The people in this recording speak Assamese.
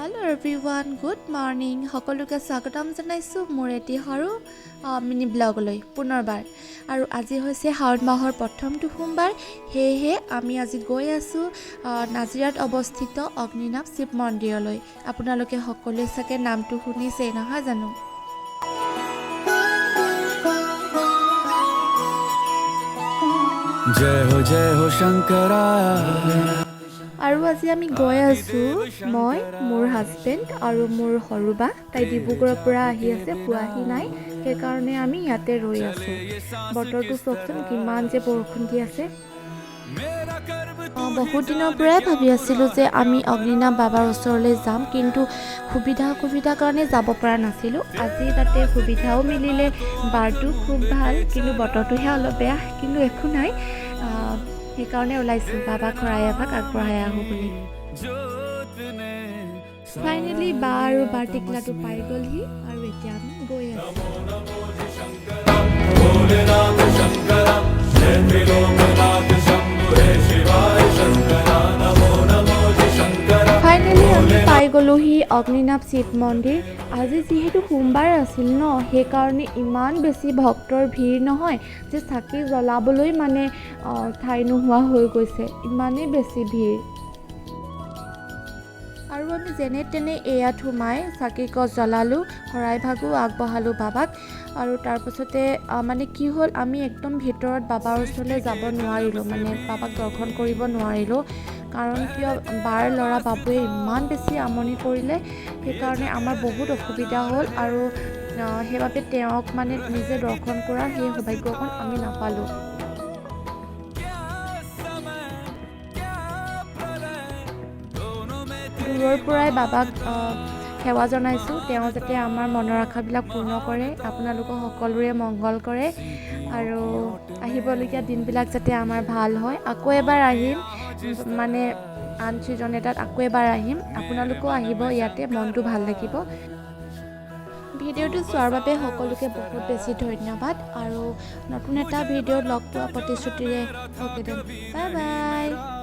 Hello' everyone, good morning. সকলোকে স্বাগতম জনাইছোঁ মোৰ এটি সৰু মিনি ব্লগলৈ পুনৰবাৰ। আৰু আজি হৈছে শাওণ মাহৰ প্ৰথমটো সোমবাৰ। সেয়েহে আমি আজি গৈ আছোঁ নাজিৰাত অৱস্থিত অগ্নিনাভ শিৱ মন্দিৰলৈ। আপোনালোকে সকলোৱে চাগে নামটো শুনিছেই নহয় জানো? जय हो, जय हो शंकरा। আৰু আজি আমি গৈ আছোঁ, মই, মোৰ হাজবেণ্ড আৰু মোৰ সৰু বা। তাই ডিব্ৰুগড়ৰ পৰা আহি আছে, পোৱাহি নাই, সেইকাৰণে আমি ইয়াতে ৰৈ আছোঁ। বতৰটো চাওকচোন, কিমান যে বৰষুণ দি আছে। বহুত দিনৰ পৰাই ভাবি আছিলোঁ যে আমি অগ্নিনাভ বাবাৰ ওচৰলৈ যাম, কিন্তু সুবিধা অসুবিধাৰ কাৰণে যাব পৰা নাছিলোঁ। আজি তাতে সুবিধাও মিলিলে, বাৰটো খুব ভাল, কিন্তু বতৰটোহে অলপ বেয়া, কিন্তু একো নাই। সেইকাৰণে ওলাইছোঁ বাবাক শৰাই এভাগ আগবঢ়াই আহোঁ বুলি। ফাইনেলি বা আৰু বাৰ টিকলাটো পাই গ'লহি আৰু এতিয়া আমি গৈ আছোঁ। भोलेनाथ शंकरा, जय त्रिलोकनाथ शंभु, हे शिवाय शंकरा, नमो नमो जी शंकरा। ফাইনেলি আমি পাই গ'লোহি অগ্নিনাভ শিৱ মন্দিৰ। আজি যিহেতু সোমবাৰ আছিল ন, সেইকাৰণে ইমান বেছি ভক্তৰ ভিৰ নহয় যে চাকি জ্বলাবলৈ মানে ঠাই নোহোৱা হৈ গৈছে, ইমানেই বেছি ভিৰ। আৰু আমি যেনে তেনে এয়াত সোমাই চাকি গছ জ্বলালোঁ, শৰাই ভাগো আগবঢ়ালোঁ বাবাক। আৰু তাৰপাছতে মানে কি হ'ল, আমি একদম ভিতৰত বাবাৰ ওচৰলৈ যাব নোৱাৰিলোঁ, মানে বাবাক দৰ্শন কৰিব নোৱাৰিলোঁ। কাৰণ কিয়, বাৰ ল'ৰা বাবুৱে ইমান বেছি আমনি কৰিলে, সেইকাৰণে আমাৰ বহুত অসুবিধা হ'ল। আৰু সেইবাবে তেওঁক মানে নিজে দৰ্শন কৰাৰ সেই সৌভাগ্যকণ আমি নাপালোঁ। समय क्या प्रलय, दोनों में দূৰৰ পৰাই বাবাক সেৱা জনাইছোঁ, তেওঁ যাতে আমাৰ মনৰ আশাবিলাক পূৰ্ণ কৰে, আপোনালোকৰ সকলোৰে মংগল কৰে আৰু আহিবলগীয়া দিনবিলাক যাতে আমাৰ ভাল হয়। আকৌ এবাৰ আহিম, মানে আন ছিজন এটাত আকৌ এবাৰ আহিম। আপোনালোকেও আহিব, ইয়াতে মনটো ভাল লাগিব। ভিডিঅ'টো চোৱাৰ বাবে সকলোকে বহুত বেছি ধন্যবাদ আৰু নতুন এটা ভিডিঅ'ত লগ পোৱা প্ৰতিশ্ৰুতিৰে, okay then, bye bye.